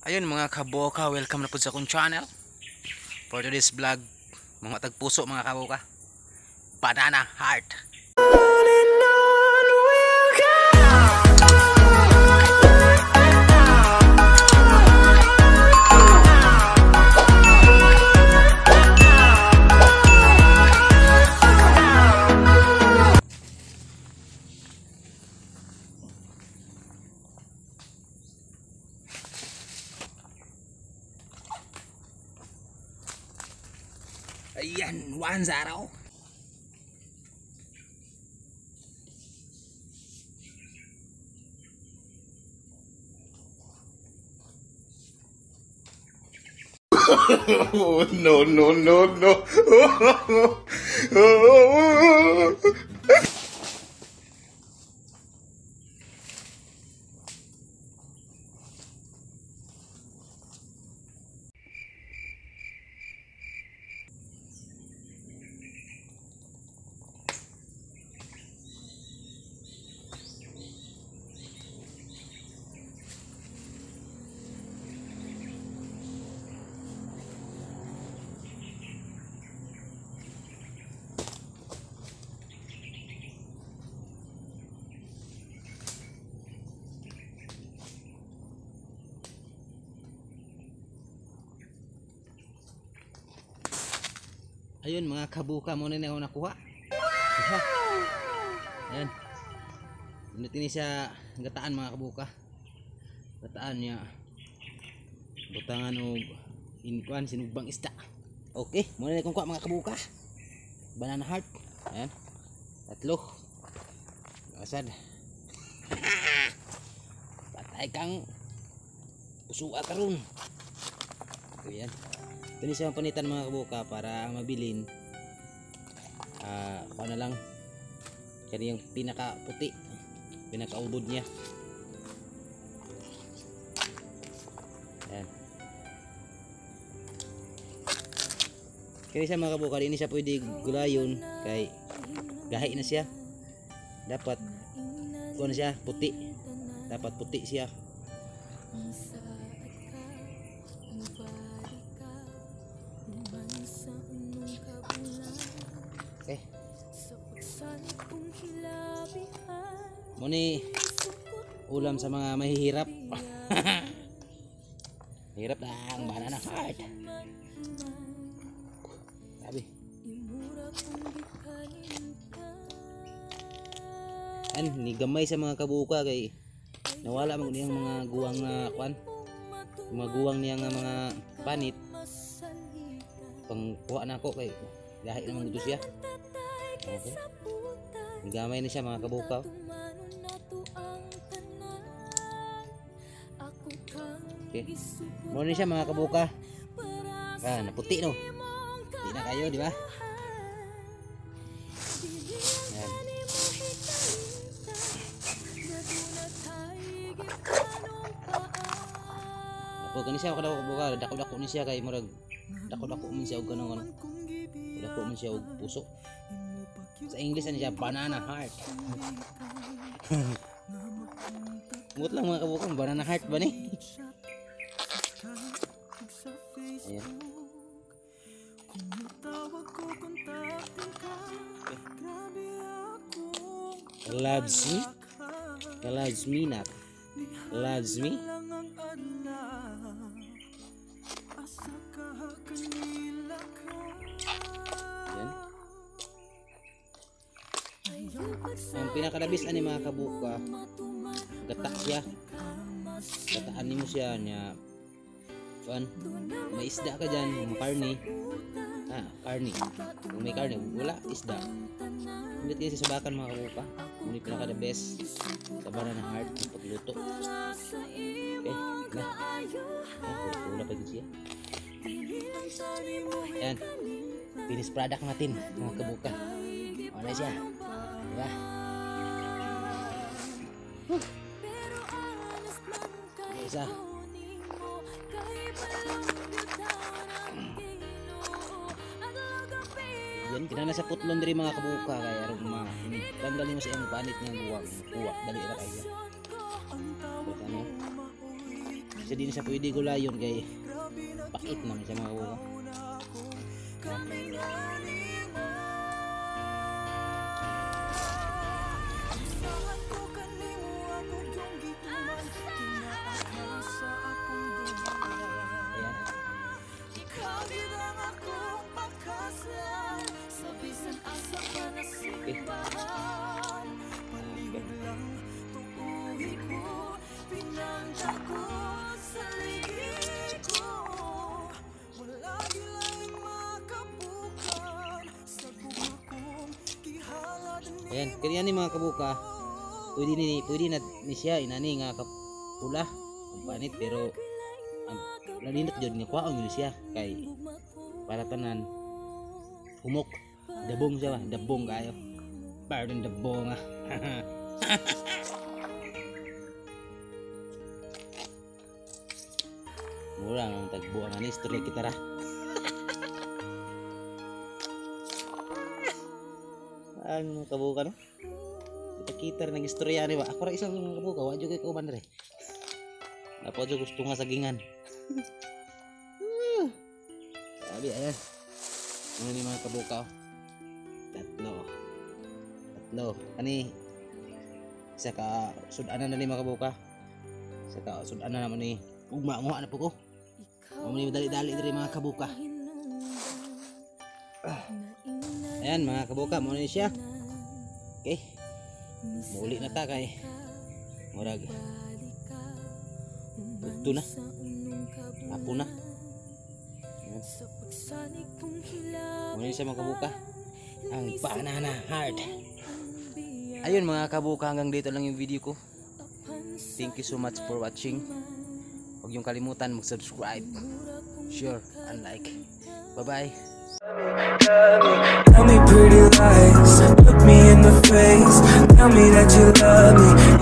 Ayun mga kaboka, welcome na po sa akong channel. For today's vlog, mga tagpuso mga kaboka, banana heart. Ayan, 1-0. Oh, no, no, no, no. Ayun mga kabuka, muna na ako nakuha. Ayan. Nandito ni siya gataan mga kabuka. Gataan niya. Butangan og inkuan sinugbang isda. Okay, muna na akong kuha mga kabuka. Banana heart. Ayan. Tatlo. Asad. Patay kang usua karon. Ayan. Ito ni siya panitan mga kabuka para ang mabilin. Kuha na lang kaniyang pinaka puti, pinakaubod niya. Ayan. Kaya siya mga kabuka, di siya pwede gulayon kay gahi na siya. Dapat kuha na siya puti. Dapat puti siya. Okay. Muni ulam sa mga mahihirap. Hirap lang banana heart. Sabi. An ni gamay sa mga kabuka kay nawala man niyang mga guwang na kwan. Mga guwang niya nga mga panit. Pangkuha na ako kay lahi naman dito siya. Okay. Gamay na siya mga kabukaw. Okay. Muna siya mga kabuka. Ah, naputi no. Puti na kayo, di ba? Ayan. Ako kani siya kabuka, dako-dako ni siya kay murag dako-dako man siya og kanang ano. Dako man siya og puso. Sa English ano siya, banana heart. Mut lang mga kabuka, banana heart ba ni? Ayan. Loves me. Loves me not. Loves me. Ayan. Ang pinakalabis ani mga kabuka, gata siya. Gataan nimo siya niya. Kuan, may isda ka dyan, may karne. Ah, karne. Kung may karne, wala isda. Hindi tayo sasabakan mga kabuka. Muna pinaka the best sa banana heart ng pagluto. Okay, na. Ah, wala pa din siya. Ayan. Finished product natin mga kabuka. Wala siya. Diba? Whew. Okay, isa. Yan, kinana sa putlon diri mga kabuka kay aron ma tanggalin mo sa iyang panit nga buwag, kuwa dali ra kayo. Ano? Kasi di na siya pwede gulayon kay pait naman siya, mga kabuka. Ayan. Okay. Ayan, kaya ni, mga kabuka, pwede na ni siya inani nga kapula ang panit, pero ang lalinot jud nga kuhaon gyud siya kay para tanan humok, dabong siya ba, dabong kayo. Pardon, dabong ah. Mura ang tagbo ang ani, istorya kita ra. Ang mga kabuka, no? Kita kita rin ang istorya ni ba. Ako ra isang mga kabuka, wa jud kay kauban dire. Napo jud gusto nga sagingan. Sabi, ayan. Ano ni, mga kabuka, oh. Tatlo. Tatlo. Ani isa ka sudanan na ni, mga kabuka. Isa ka sudanan naman ni. Ugma mo na po ko. Mo ni dali-dali diri, mga kabuka. Ah. Ayan, mga kabuka, mo ni siya. Okay. Muli na ta kay murag udto na. Hapon na. Ayan. Mo ni siya, mga kabuka. Ang banana heart. Ayun, mga kabuka, hanggang dito lang yung video ko. Thank you so much for watching. Huwag niyong kalimutan mag-subscribe, share, and like. Bye-bye. Tell me pretty lies, look me in the face. Tell me that you love me.